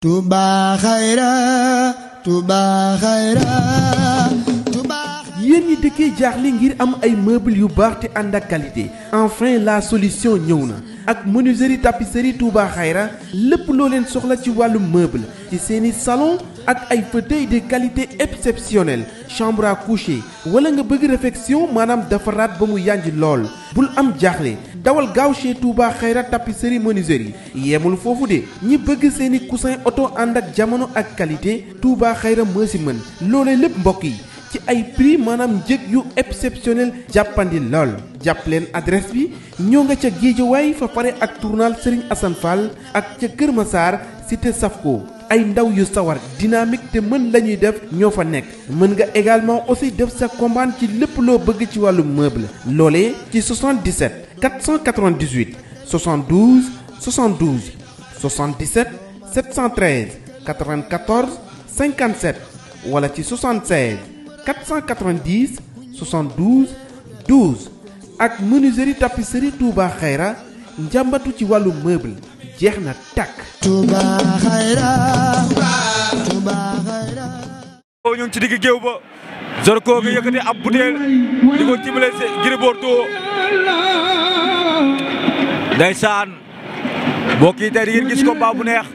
Touba Khayra Touba Khayra Touba. yéen ñi dëkkee jaaxle ngir am ay meubles yu baax te ànd ak qualité enfin la solution ñëw na ak menuiserie tapisserie Touba Khayra lépp loo leen soxla ci wàllu meuble ci seeni salon ak ay fauteuils de qualité exceptionnelle chambre à coucher wala nga bëgg réfection maanaam defaraat ba mu yànj lool bul am jaaxle dawal gaaw chez Touba Khayra tapisserie menuiserie yemul foofu de ñi bëgg seeni coussin oto ànd ak jamono ak qualité Touba Khayra moo si mën loolee lépp mbokk yi ci ay prix maanaam njëg yu exceptionnel jàppandi lool jàpp leen adresse bi ñoo nga ca Guédiawaye fa pare ak tournal Serigne Assane Fall ak ca Kër Massar cité Safko ay ndaw yu sawar dynamique te mën lañuy def ñoo fa nekk mën nga également aussi def sa commande ci lépp loo bëgg ci wàllu meuble loolee ci 77 498 72 72 77 713 94 57 wala ci 76 490 72 12 ak menuiserie tapisserie Touba Khayra njàmbatu ci wàllu meuble jeex na tàkk. Touba Khayra Touba Khayra. ñu ngi ci digg géew ba Zarko nga yëkkati ab butéel di ko jëmale Gris Bordeaux ndeysaan mbokk yi tey di ngeen gis combat bu neex.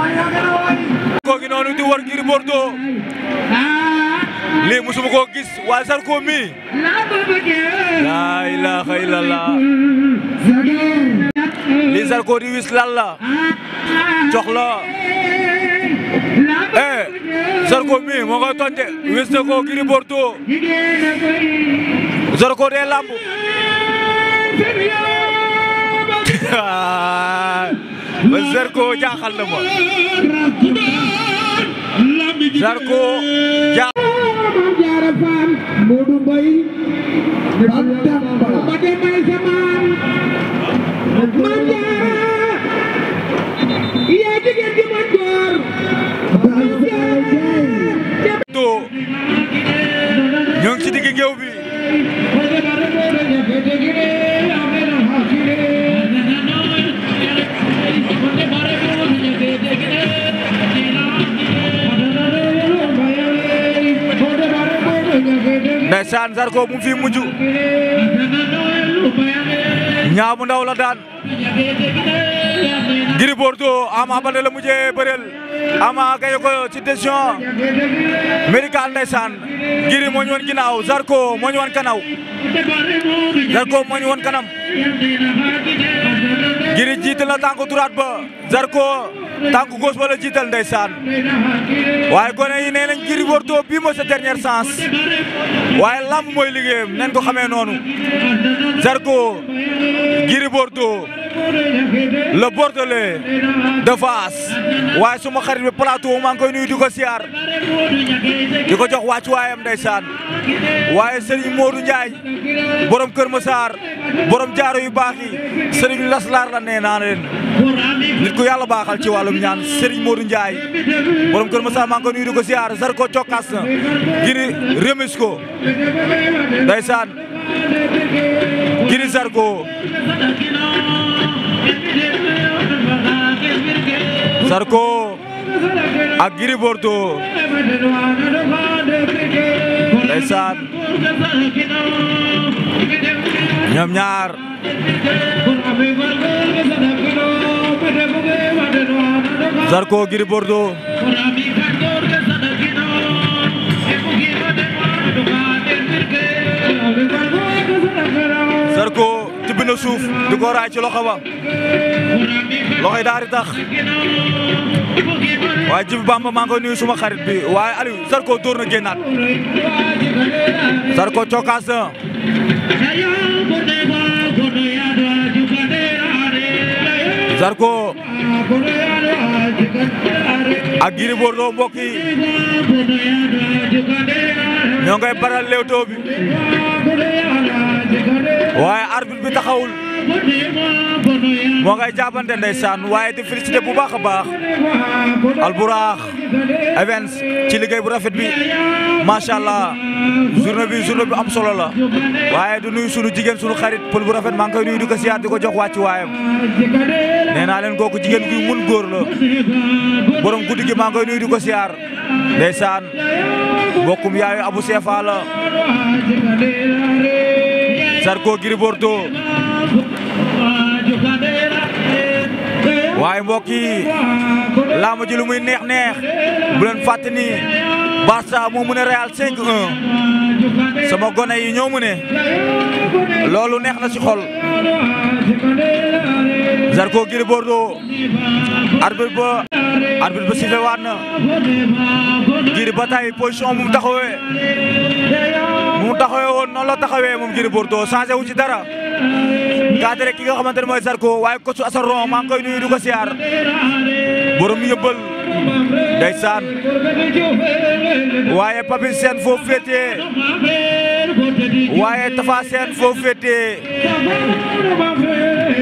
Zarko gi noonu di war Gris Bordeaux lii musuma koo gis waaye Zarko mi laa ilaaha illallah lii Zarko di wis lan la jox la Zarko mi moo koy tonte wis na ko Gris Bordeaux Zarko dee lamb ba Zarko jaaxal na ma Zarko Modou Mbaye ba demay zaman yaa jigéen ji man góor ñoo ngi ci digg géew bi ndeysaan Zarko mu fi mujj Niang bu Ndaw la daan Gris Bordeaux Ama Baldé la mujjee bëreel Ama gaye ko ci décision médicale ndeysaan Gris moo ñu woon ginnaaw Zarko moo ñu woon kanam Zarko moo ñu woon kanam Gris jiital na tànku droite ba Zarko tànku gauche ba la jiital ndeysaan waaye gone yi nee nañ Gris Bordeaux bii mooy sa dernière chance waaye lamb mooy liggéeyam nañ ko xamee noonu Zarko Gris Bordeaux le Bordelais de Fass waaye suma xarit bi plateau maa ngi koy nuyu di ko siyaar di ko jox wàccuwaayam ndeysaan waaye Serigne Modou Ndiaye borom Kër Massar borom jaaro yu baax yi Serigne Laslar la nee naa leen nit ku yàlla baaxal ci wàllum ñaan Serigne Modou Ndiaye borom Kër Massar maa ngi koy nuyu di ko siyaar Zarko cokkaas na Gris remis ko ndeysaan Gris Zarko Zarko ak Gris Bordeaux ndeysaan ñoom ñaar Zarko Gris Bordeaux Zarko tibb na suuf di ko raay ci loxo ba loxo yi daal di tax waaye Jibi Bamba maa ngi koy nuyu suma xarit bi waaye Aliou Zarko dóor na génnaat Zarko cokkaas na Zarko ak Gris Bordeaux mbokk yi ñoo ngay baral lewtoo bi waaye arbitre bi taxawul moo ngay jàppante ndeysaan waaye di félicité bu baax a baax Albourakh Events ci liggéey bu rafet bi macha allah journée bi am solo la waaye du nuyu sunu jigéen sunu xarit pël bu rafet maa ngi koy nuyu di ko siyaar di ko jox wàcc waayam nee naa leen kooku jigéen gi mun góor la borom guddi gi maa ngi koy nuyu di ko siyaar ndeysaan mbokkum yaayu Abou Sefa la Zarko Gris Bordeaux waaye mbokk yi làmb ji lu muy neex bu leen fàtte ni Barça moo mu ne Real 5-1 sama gone yi ñoo mu ne loolu neex na ci xol Zarko Gris Bordeaux arbitre ba sifflé waat na Gris ba tay position bu mu taxawee woon noonu la taxawee moom Gris Bordeaux changé wu ci dara cadre ki nga xamante ne mooy Zarko waaye coach Assane Ron maa ngi koy nuyu di ko siyaar borom yëbbal ndeysaan waaye Papi Sène foofu féetee waaye Tafa Sène foofu féetee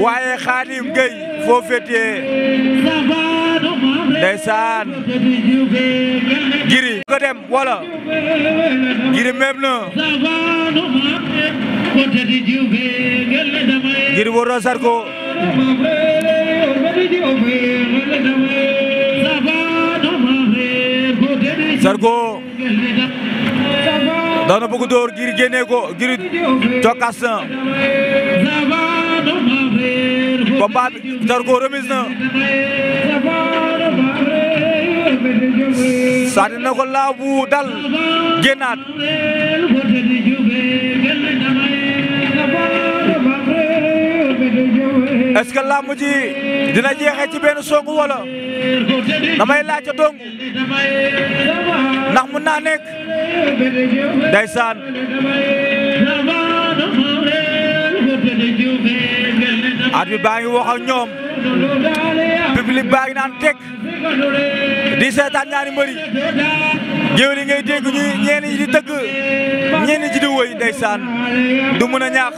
waaye Khadim Gueye foofu féetee ndeysaan Gris ko dem wala Gris méb na Gris Bordeaux Zarko daw na bëgg door Gris génne ko Gris cokkas na combat bi Zarko remise na sànni na ko laaw bu dal génnaat est-ce que làmb ji dina jeexee ci benn songu wala damay laaj dong ndax mun naa nekk ndeysaan arbitre baa ngi wax ak ñoom public baa ngi naan teg di seetaan ñaari mbëri géwél yi ngay dégg ñu ñenn ñi di tëgg ñenn ñi di wëy ndeysaan du mën a ñàkk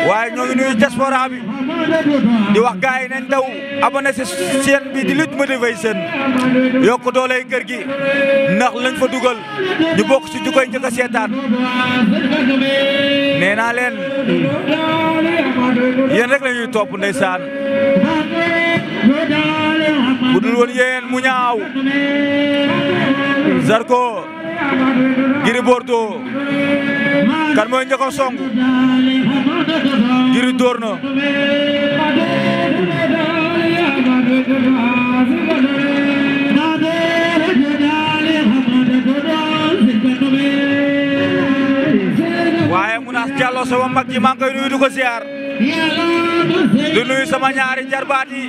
waaye ñoo ngi nuyu diaspora bi di wax gaay yi nañ daw abonné ci chaîne bi di Lutte Motivation yokk dooley kër gi ndax lañ fa dugal ñu bokk ci ñu koy njëkk a seetaan nee naa leen yéen rek la ñuy topp ndeysaan bu dul woon yéen mu ñaaw Zarko Gris Bordeaux kan mooy njëkk a song Gris door na waaye Mounass Diallo sama mag ji maa ngi koy nuyu di ko ziar di nuyu sama ñaari jarbaat yi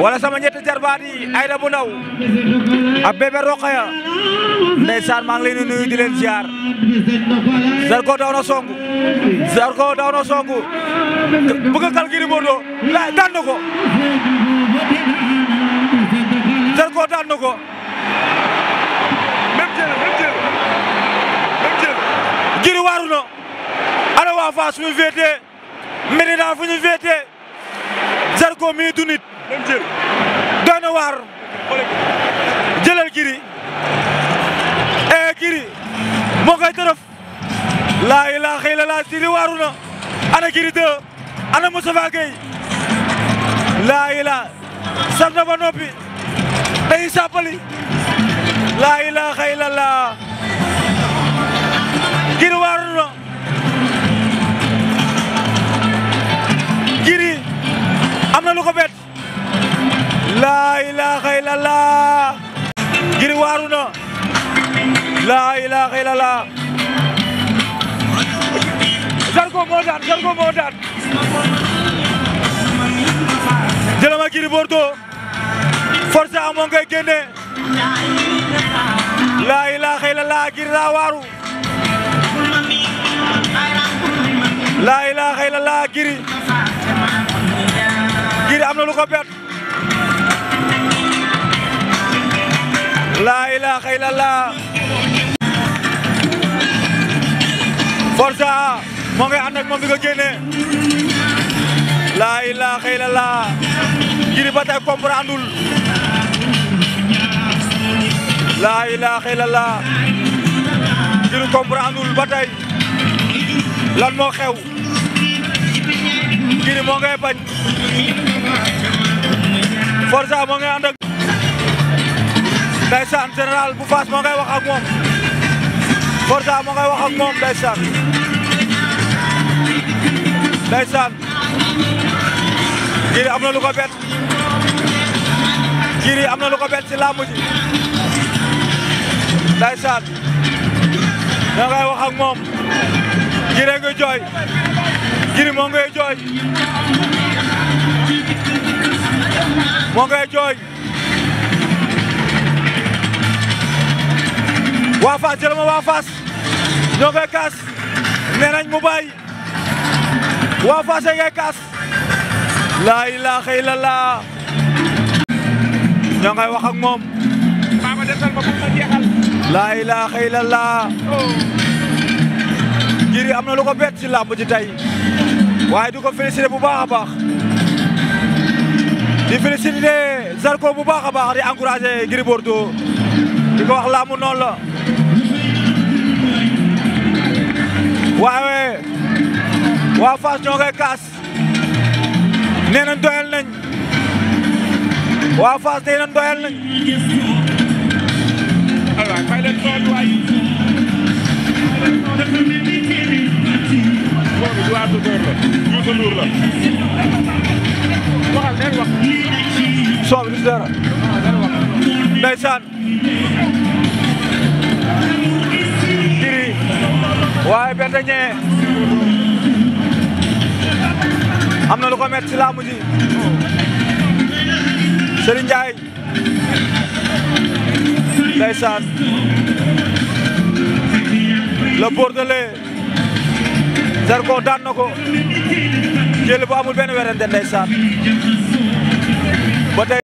wala sama ñetti jarbaat yi Ayda bu ndaw ak bébé Rokhaya ndeysaan maa ngi leen di nuyu di leen ziar Zarko daw na songu bëgg kal Gris Bordeaux la daan na ko Zarko daan na ko même jël Gris waaru na ana waa Fass fu ñu féetee Médina fu ñu féetee Zarko mii du nit doy na waar jëlal Gris Gris moo koy tërëf laa ilaaha illallaah Gris waaru na ana Gris 2 ana Moustapha Gueye laa ilaaha sar na ba noppi day sàppali laa ilaaha illallaah Gris waaru na Gris am na lu ko bet laa ilaaha illallaah Gris waaru na laa ilaaha illallaah Zarko moo daan jëlama Gris Bordeaux force amoo ngay génne laa ilaaha illallaah Gris daa waaru laa ilaaha illallaah Gris am na lu ko bet laa ilaaha illallaah Forza moo ngay ànd ak moom di ko génne laa ilaaha illallah Gris ba tey comprendul laa ilaaha illallah Gris comprendul ba tey lan moo xew Gris moo ngay bañ Forza moo ngay ànd ak ndeysaan général bu Fass moo ngay wax ak moom Forza moo ngay wax ak moom ndeysaan Gris am na lu ko bett Gris am na lu ko bett ci làmb ji ndeysaan moo ngay wax ak moom Gris nga jooy Gris moo ngay jooy moo ngay jooy waa Fass jël ma waa Fass ñoo ngay kaas nee nañ mu bàyyi waa Fass ngay kaas laa ilaaha illallah ñoo ngay wax ak moom mama desal ma bu ma jeexal laa ilaaha illallah Gris am na lu ko bett ci làmb ji tey waaye du ko félicité bu baax a baax di félicité Zarko bu baax a baax di encouragé Gris Bordeaux di ko wax làmb noonu la waaye waa Fass ñoo ngay kaas nee nañ doyal nañ waa Fass nee nañ doyal nañ alwaay fay leen tool waay boobu du waatu door la Youssou Ndour la waxal leen wax soobi du dara ndeysaan Gris waaye berte ñee am na lu ko metti ci làmb ji Serigne Ndiaye ndeysaan le Bordelais Zarko daan na ko jël bu amul benn werante ndeysaan ba tey